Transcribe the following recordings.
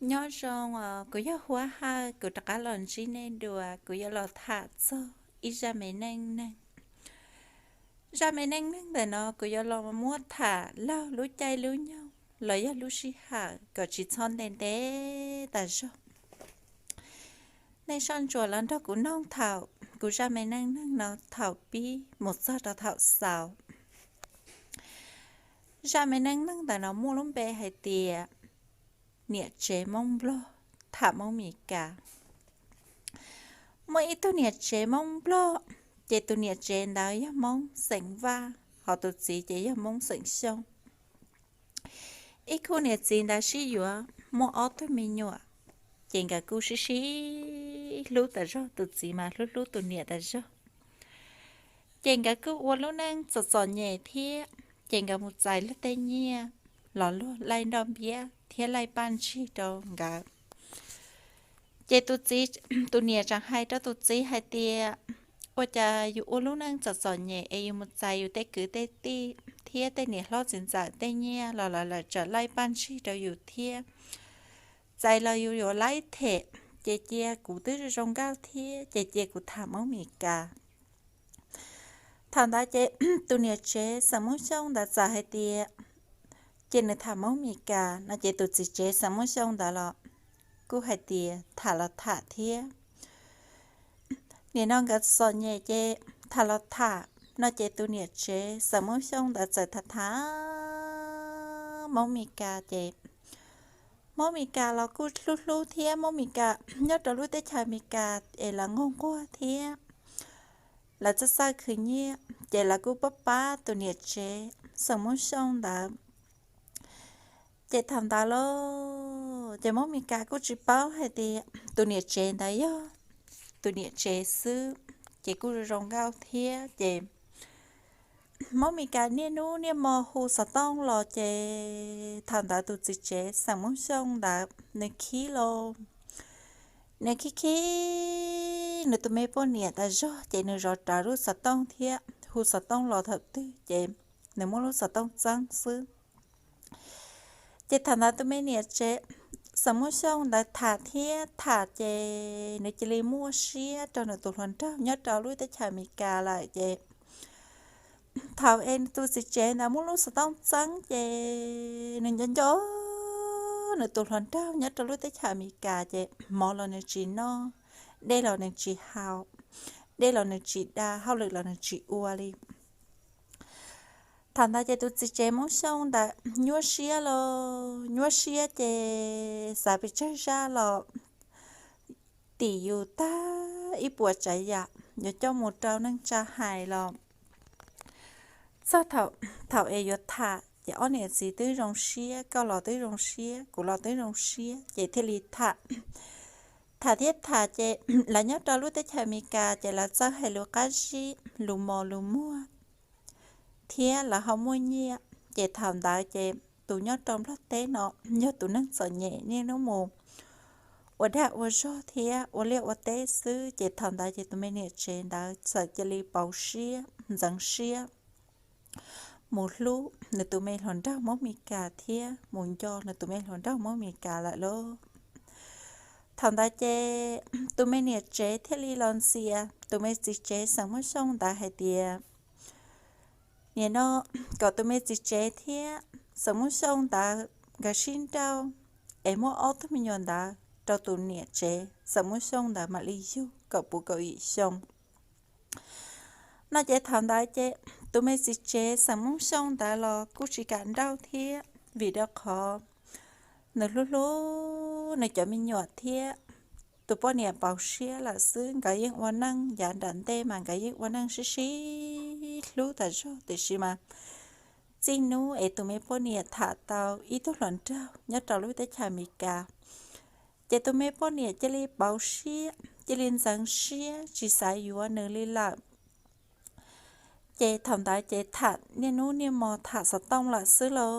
Nyob zoo, kuv yog Huab Hawj, kuv rov qab los ntsib nej dua, kuv yuav los tham txog ib zaj me neej neeg. Zaj me neej neeg ntawm no kuv yuav los muab tham laug lub caij lub nyoog los yog lub sij hawm kom tsis txhob ntev ntev tas zog. Nej soj ntsuam los nrog kuv noog thaum kuv zaj me neej neeg no thaum pib mus txog rau thaum xaus. Zaj me neej neeg ntawm no muaj lub npe hais tias niam tsev Moob Nplog tham Moob Mes Kas. Muaj ib tug niam tsev Moob Nplog, ces tus niam tsev ntawd yog Moob xeem Vaj, hos tus txiv ces yog Moob xeem Xyooj. Ib khub niam txiv ntawd sib yuav muaj ob tug me nyuam, ces nkawd kuj sib sib hlub tas zog, tus txiv mas hlub hlub tus niam tas zog. Ces nkawd kuj ua lub neej txom txom nyem thiab, ces nkawd mus txais luag tej nyiaj los luag laij nroj npiab thiab laij paj ntsig rau nkawd. Ces tus txiv, tus niam tseem hais rau tus txiv hais tias, ua cas yus ua lub neej txom txom nyem es yus mus txais yus tej kwv tej tij thiab tej niam hlob txiv ntxawm tej nyiaj los lawv tseem laij paj ntsig rau yus thiab. Txais los yus yuav laib them, ces cia kuv twb zoo nkauj thiab ces cia kuv tham Moob Mes Kas. Thaum ntawd ces tus niam tsev xeem Moob Xyooj ntawd txawm hais tias, ces nws tham Moob Mes Kas no ces tus txiv tsev xeem Moob Xyooj ntawd los kuj hais tias tham los tham thiab. Nim no nkawd txom nyem ces tham los tham no ces tus niam tsev xeem Moob Xyooj ntawd txawm tham tham Moob Mes Kas ces Moob Mes Kas los kuj hlub hlub thiab, Moob Mes Kas nyob rau lub teb chaws Mes Kas es lawv nquag nquag thiab, lawv txawj txawj khwv nyiaj ces lawv kuj pab pab tus niam tsev xeem Moob Xyooj ntawd. Ces thaum ntawd los ces Moob Mes Kas kuj tsis paub hais tias tus niam tsev ntawd yog tus niam tsev xwb, ces kuj zoo nkauj thiab ces Moob Mes Kas niaj hnub niaj hmo hu xov tooj los ces thaum ntawd tus txiv tsev xeem Moob Xyooj ntawd nws khib los, nws khib khib nws tus me poj niam tas zog ces nws zov rawv lub xov tooj thiab hu xov tooj los thaum twg ces nws muab lub xov tooj txeeb xwb. Ces thaum ntawd tus me niam tsev xeem Moob Xyooj ntawd tham thiab tham ces nws cia li muaj siab rau nws tus hluas nraug nyob rau lub teb chaws Amelikas lawm ces thaum es tus txiv tsev ntawd muab lub xov tooj txeeb ces nws nco nco nws tus hluas nraug nyob rau lub teb chaws Amelikas ces mov los nws tsis noj, dej los nws tsis haus, dej los nws tsis da, hauj lwm los nws tsis ua li. Thaum ntawd ces tus txiv tsev Moob Xyooj ntawd nyuaj siab los nyuaj siab ces xav pes tsawg zaj los tim yus tag ib puas tsav yam yuav coj mus rau neej tsa hais los txog thaum es yuav tham ces ob niam txiv twb zoo siab, koj los twb zoo siab, kuv los twb zoo siab ces thiaj li tham. Tham thiab tham ces lawv nyob rau lub teb chaws Amelikas ces lawv txawj hais lus qab zib, lus mos lus muag thiab lawv ho muaj nyiaj. Ces thaum ntawd ces tus nyob rau Nplog teb no yog tus neeg txom nyem niaj hnub mus ua dag ua zog thiab ua liaj ua teb xwb ces thaum ntawd ces tus me niam tsev ntawd txawm cia li pauv siab ntxeev siab mus hlub nws tus me hluas nraug Hmoob Amelikas thiab mus nco nws tus me hluas nraug Hmoob Amelikas lawm lauj. Thaum ntawd ces tus me niam tsev thiaj li los ntxias tus me txiv tsev xeem Moob Xyooj ntawd hais tias nim no kom tus me txiv tsev thiab xeem Moob Xyooj ntawd nkawd sib nrauj es muab ob tug me nyuam ntawd rau tus niam tsev xeem Moob Xyooj ntawd mam li yug kom puv kaum yim xyoo no ces thaum ntawd ces tus me txiv tsev xeem Moob Xyooj ntawd los kuj tsis kam nrauj thiab vim rau qhov nws hlub hlub nws cov me nyuam thiab tus poj niam pauv siab lawm xwb. Nkawd yeej ua neej yav nram ntej mas nkawd yeej ua neej sib sib hlub tas zog tiam sis mas txij hnub es tus me poj niam tham tau ib tug hluas nraug nyob rau lub teb chaws Amelikas ces tus me poj niam cia li pauv siab, cia li ntxeev siab tsis xav yuav nws li lawm. Ces thaum ntawd ces tham niaj hnub niaj hmo tham xov tooj lawm xwb los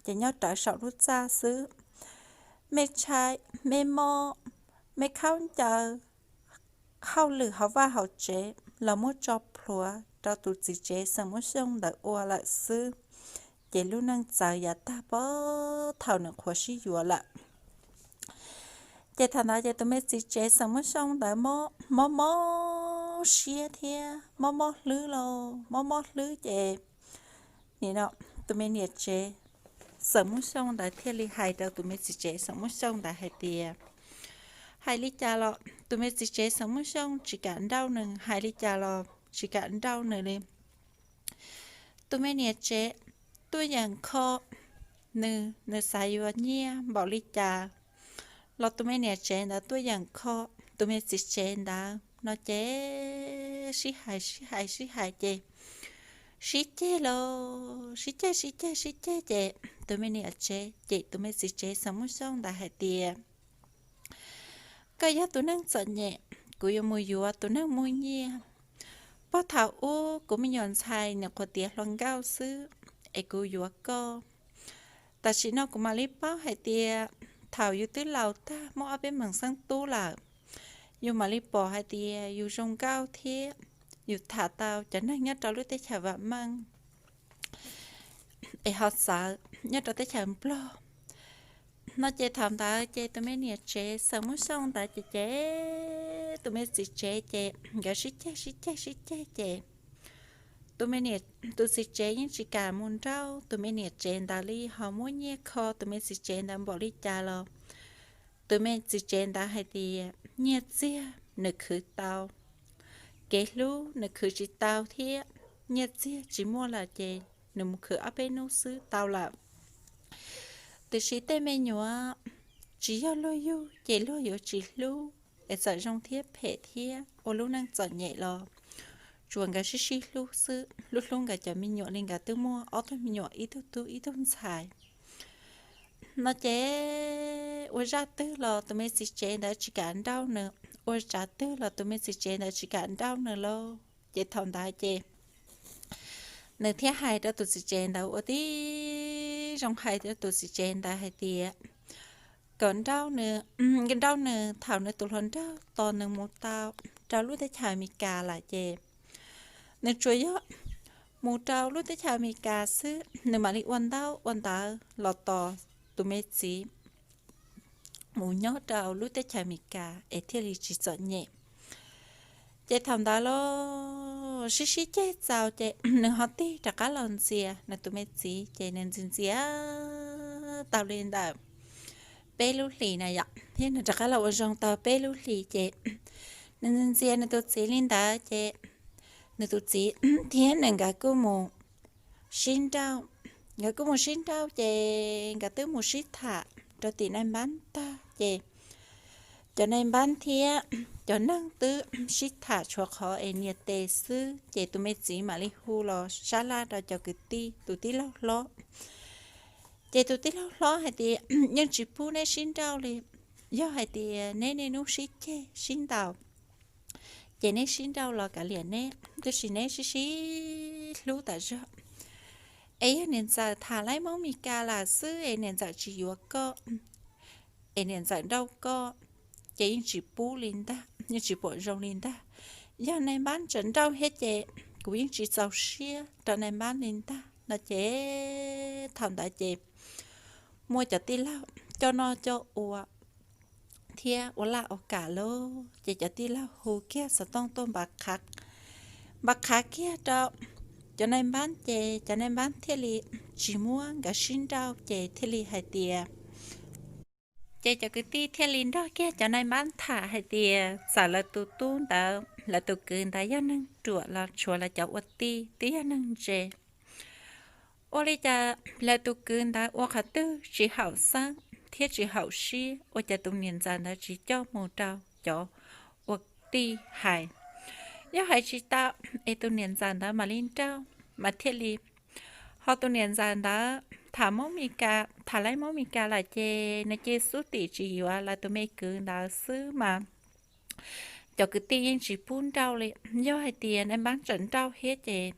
ces nyob rawv saum lub txaj xwb. Mej tshais, mej mob, mej khaub ncaws, hauj lwm hauv vaj hauv tsev los muab tso plhuav rau tus txiv tsev xeem Moob Xyooj ntawd ua lawm xwb. Ces lub neej txawv yav tag pab thaum nws qhuav sib yuav lawm. Ces thaum ntawd ces tus me txiv tsev xeem Muaj Xyooj ntawd mob mob siab thiab mob mob hlwb lauj, mob mob hlwb ces nim no tus me niam tsev xeem Muaj Xyooj ntawd thiaj li hais rau tus me txiv tsev xeem Muaj Xyooj ntawd hais tias, hais li cas los tus me txiv tsev xeem Muaj Xyooj tsis kam nrauj nws, hais li cas los tsis kam nrauj nws li. Tus me niam tsev tuaj yeem kho nws, nws xav yuav nyiaj npaum li cas los tus me niam tsev ntawd tuaj yeem kho tus me txiv tsev ntawd no ces sib hais sib hais sib hais ces sib ceg los sib ceg sib ceg sib ceg ces tus me niam tsev cem tus me txiv tsev xeem Muaj Xyooj ntawd hais tias, koj yog tus neeg txom nyem, kuv yuav mus yuav tus neeg muaj nyiaj. Puag thaum ub kuv me nyuam ntxhais nyuam qhuav tiav hluas nkauj xwb es kuv yuav koj. Tam sim no kuv mam li paub hais tias thaum yus twb laus tag muaj ob peb meem xeeb tub lawm, yus mam li pom hais tias yus zoo nkauj thiab yus tham tau cov neeg nyob rau lub teb chaws vam meej es ho txawv nyob rau teb chaws Nplog no ces thaum ntawd ces tus me niam tsev xeem Muaj Xyooj ntawd ces cem tus me txiv tsev ces nkawd sib ceg sib ceg sib ceg ces tus me niam, tus txiv tsev yeej tsis kam mus nrauj tus me niam tsev ntawd li, ho muab nyiaj kho tus me txiv tsev ntawd npaum li cas los tus me txiv tsev ntawd hais tias nyiaj txiag nws khwv tau, kev hlub nws khwv tsis tau thiab nyiaj txiag tsis muaj lawm ces nws mus khwv ob peb hnub xwb tau lawm. Tiam sis tej me nyuam tsis yog luag yug ces luag yuav tsis hlub, es txawm zoo thiab phem thiab ua lub neej txom nyem los tsuas nkawd sib sib hlub xwb, hlub hlub nkawd cov me nyuam li nkawd twb muaj ob tug me nyuam ib tug tub ib tug ntxhais no ces ua zaj twg los tus me txiv tsev ntawd tsis kam nrauj nws, ua tsav twg los tus me txiv tsev ntawd tsis kam nrauj nws lauj. Ces thaum ntawd ces nws thiaj hais rau tus txiv tsev ntawd ua tib zoo hais rau tus txiv tsev ntawd hais tias kom nrauj nws, nrauj nws thaum nws tus hluas nraug tos nws mus tau rau lub teb chaws Amelikas lawm ces nws tsuas yog mus rau lub teb chaws Amelikas xwb, nws mam li ua ntaub ua ntawv los tos tus me txiv mus nyob rau lub teb chaws Amelikas es thiaj li tsis txom nyem. Ces thaum ntawd los sib sib ceg txaus ces nws ho tig rov qab los ntxias nws tus me txiv ces nws ntxias ntxias tau li ntawm peb lub hlis na yom, thiab nws rov qab los ua zoo tau peb lub hlis ces nws ntxias ntxias nws tus txiv li ntawd ces nws tus txiv thiab nws nkawd kuj mus sib nrauj. Nkawd kuj mus sib nrauj ces nkawd twb mus sib tham rau tim nai npab tag ces cov nai npab thiab cov neeg twb sib tham tshuav qhov es nias tes xwb ces tus me txiv mam li hu los sab laj rau cov kwv tij tus tij laug hlob. Ces tus tij laug hlob hais tias yeej tsis pub neb sib nrauj li, yog hais tias neb niaj hnub sib ceg sib ntaus ces neb sib nrauj los kav liam neb, tab sis neb sib sib hlub tas zog. Es yog niam ntxawm tham laib Hmoob Mes Kas lawm xwb es niam ntxawm tsis yuav koj, es niam ntxawm nrauj koj, ces yeej tsis pub li ntag, yeej tsis pom zoo li ntag. Yog nai npab tseem nrauj thiab ces kuv yeej tsis txaus siab rau nai npab li ntag no ces thaum ntawd ces muaj cov tij laug coj noj coj ua thiab ua laj ua kam lauj, ces cov tij laug hu kiag xov tooj tuaj npav qhav, npav qhav kiag rau cov nai npab ces cov nai npab thiaj li tsis muab nkawd sib nrauj ces thiaj li hais tias, ces cov kwv tij thiaj li nrog kiag cov nai npab tham hais tias txawm lawv tus tub ntawd, lawv tus kwv ntawd yog neeg ruam los tshuav lawv cov ua tij twb yog neeg ntse. Ua li cas lawv tus kwv ntawd ua qhov twg tsis haum xeeb thiab tsis haum siab, ua cas tus niam ntxawm ntawd tsis coj mus rau cov ua tij hais? Yog hais tsis tau es tus niam ntxawm ntawd mam li nrauj mas thiaj li, ho tus niam ntxawm ntawd tham Hmoob Mes Kas, tham laib Hmoob Mes Kas lawm ces nws cia xub tim tsis yuav lawv tus me kwv ntawd xwb mas cov kwv tij yeej tsis pub nrauj li. Yog hais tias nai npab tseem nrauj thiab ces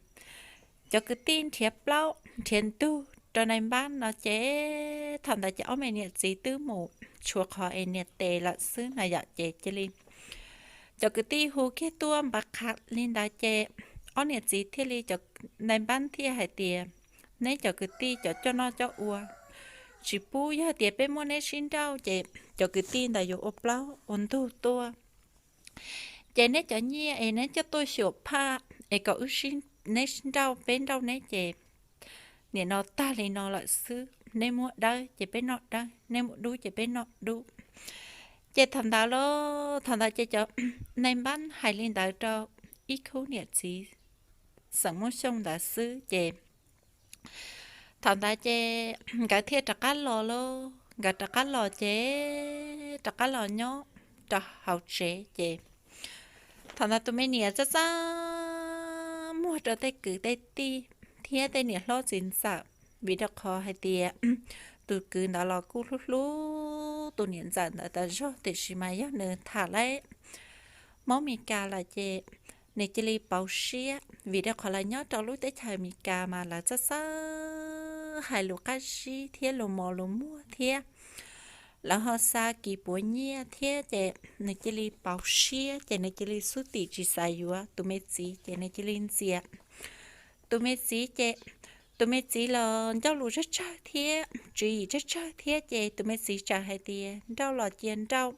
cov kwv tij nrhiav plaub nrhiav ntug rau nai npab no ces thaum ntawd ces ob me niam txiv twb mus tshuav qhov es nias tes lawm xwb na yom, ces cia li cov kwv tij hu kiag tuaj npav qhav li ntawd ces ob niam txiv thiaj li, cov nai npab thiaj hais tias, neb cov kwv tij cov coj noj coj ua tsis pub, yog tias peb muab neb sib nrauj ces cov kwv tij ntawd yuav ua plaub ua ntug tuaj. Ces neb cov nyiaj es neb coj tuaj xyuam phaj es kom wb sib, neb sib nrauj peb nrauj neb ces nim no tag li no lawm xwb. Neb muab dawb ces peb noj dawb, neb muab dub ces peb noj dub. Ces thaum ntawd los, thaum ntawd ces cov nais npab hais li ntawd rau ib khub niam txiv xeem Hmoob Xyooj ntawd xwb ces thaum ntawd ces nkawd thiaj rov qab los lauj. Nkawd rov qab los ces rov qab los nyob rau hauv tsev ces thaum ntawd tus me niam txaj txaj muag rau tej kwv tej tij thiab tej niam hlob txiv ntxawm, vim rau qhov hais tias tus kwv ntawd los kuj hlub hlub tus niam ntxawm ntawd tas zog, tiam sis mas yog nws tham lawv Hmoob Mes Kas lawm ces nws cia li pauv siab, vim rau qhov lawv nyob rau lub teb chaws Mes Kas mas lawv txawj txawj hais lus qab zib thiab lus mos lus muag thiab lawv ho xa kis puav nyiaj thiab ces nws cia li pauv siab ces nws cia li xub tim tsis xav yuav tus me txiv ces nws cia li ntxias tus me txiv ces tus me txiv los ncauj lus tsawg tsawg thiab tswv yim tsawg tsawg thiab ces tus me txiv txawm hais tias nrauj los cia nrauj.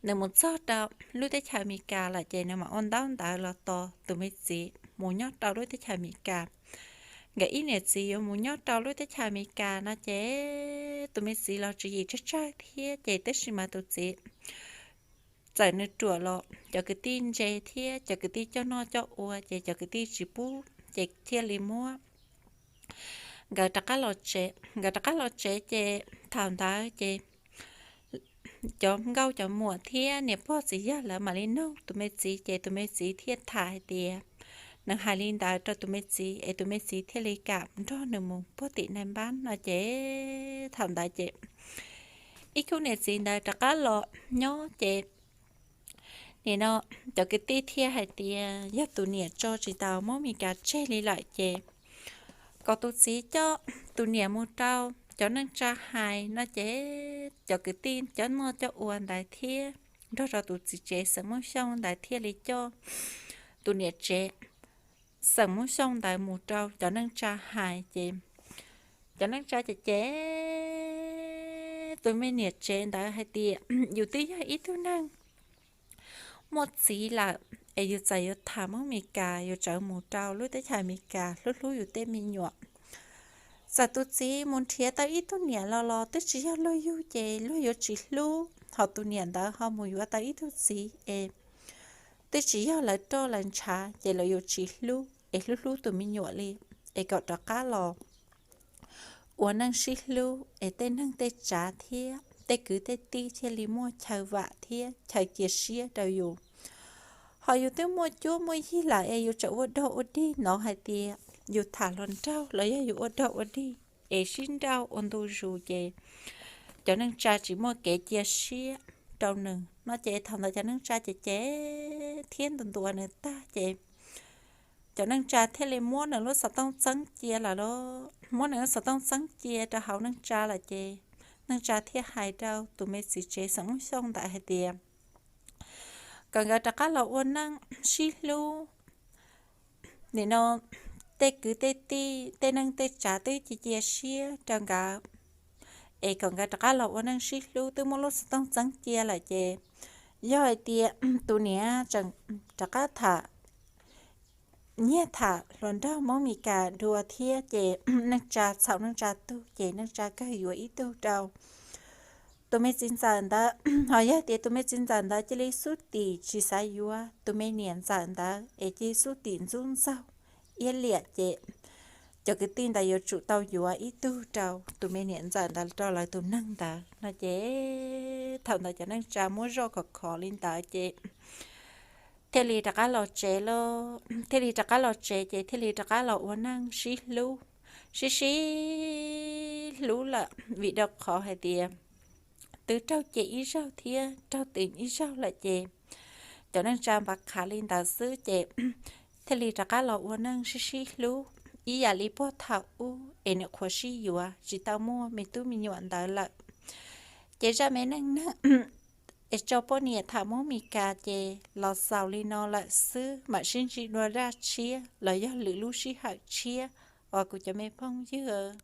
Nws mus txog rau lub teb chaws Amelikas lawm ces nws mam ua ntaub ntawv los tos tus me txiv mus nyob rau lub teb chaws Amelikas. Nkawd ib niam txiv yuav mus nyob rau lub teb chaws Amelikas no ces tus me txiv los tswv yim tsawg tsawg thiab ces tab sis mas tus txiv txawm nws ruam los cov kwv tij ntse thiab cov kwv tij coj noj coj ua ces cov kwv tij tsis pub ces thiaj li muab nkawd rov qab los tsev. Nkawd rov qab los tsev ces thaum ntawd ces cov nkauj cov muam thiab niam pog txiv yawg lawv mam li nug tus me txiv ces tus me txiv thiaj tham hais tias nws hais li ntawd rau tus me txiv es tus me txiv thiaj li kam nrog nws mus puag tim nais npab no ces thaum ntawd ces ib khub niam txiv ntawd rov qab los nyob ces nim no cov kwv tij thiaj hais tias yog tus niam tso tsis tau Hmoob Amelikas tseg li lawm ces kom tus txiv coj tus niam mus rau cov neej tsa hais no ces cov kwv tij coj noj coj ua ntawd thiab nrog rau tus txiv tsev xeem Hmoob Xyooj ntawd thiaj li coj tus niam tsev xeem Hmoob Xyooj ntawd mus rau cov neej tsa hais ces cov neej tsa ces cem tus me niam tsev ntawd hais tias yus twb yog ib tug neeg muaj txiv lawm es yus txawm yuav tham Hmoob Amelikas, yus txawm mus rau lub teb chaws Amelikas hlub hlub yus tej me nyuam. Txawm tus txiv mus nrhiav tau ib tug niam los los twb tsis yog luag yug ces luag yuav tsis hlub, ho tus niam ntawd ho mus yuav tau ib tug txiv es twb tsis yog lawv roj lawv ntshav ces lawv yuav tsis hlub es hlub hlub tus me nyuam li. Es kom rov qab los ua neej sib hlub es tej neeg tej tsav thiab tej kwv tej tij thiaj li muaj chaw vam thiab chaw cia siab rau yus. Ho yus twb muaj cuab muaj yig lawm es yus tseem ua dog ua dig no hais tias yus tham hluas nraug los yog yus ua dog ua dig es sib nrauj ua ntu zus ces cov neej tsa tsis muaj kev cia siab rau nws no ces thaum ntawd cov neej tsa ces cem thiab ntuas ntuas nws tag ces cov neej tsa thiaj li muab nws lub xov tooj txeeb cia lawm lauj. Muab nws lub xov tooj txeeb cia rau hauv neej tsa lawm ces neej tsa thiaj hais rau tus me txiv tsev xeem Hmoob Xyooj ntawd hais tias kom nkawd rov qab los ua neej sib hlub. Nim no tej kwv tej tij tej neej tej tsav twb cia cia siab rau nkawd es kom nkawd rov qab los ua neej sib hlub, twb muab lub xov tooj txeeb cia lawm ces yog hais tias tus niam tseem rov qab tham nyiag tham hluas nraug Hmoob Amelikas dua thiab ces neej tsa txhaum neej tsa tug ces neej tsa kawg yuav ib tug rau tus me txiv ntxawm ntawd. Ho yog tias tus me txiv ntxawm ntawd cia li xub tim tsis xav yuav tus me niam ntxawm ntawd es cia li xub tim ntxub ntxaug iab liam ces cov kwv tij ntawd yuav tsum tau yuav ib tug rau tus me niam ntxawm ntawd rau lawv tus neeg ntawd no ces thaum ntawd cov neej tsa muab zoj khov khov li ntawd ces thiaj li rov qab los tsev lauj. Thiaj li rov qab los tsev ces thiaj li rov qab los ua neej sib hlub, sib sib hlub lawm vim rau qhov hais tias twb raug cem ib zaug thiab raug teem ib zaug lawm ces cov neej tsa npaj qhav li ntawd xwb ces thiaj li rov qab los ua neej sib sib hlub ib yam li puag thaum ub es nws qhuav sib yuav tsis tau muaj me tub me nyuam ntawd lawm. Ces zaj me neej neeg es tso poj niam tham Hmoob Amelikas ces los xaus li no lawm xwb, mam sib ntsib dua zaj tshiab los yog lwm lub sij hawm tshiab os kuv cov me phooj ywg.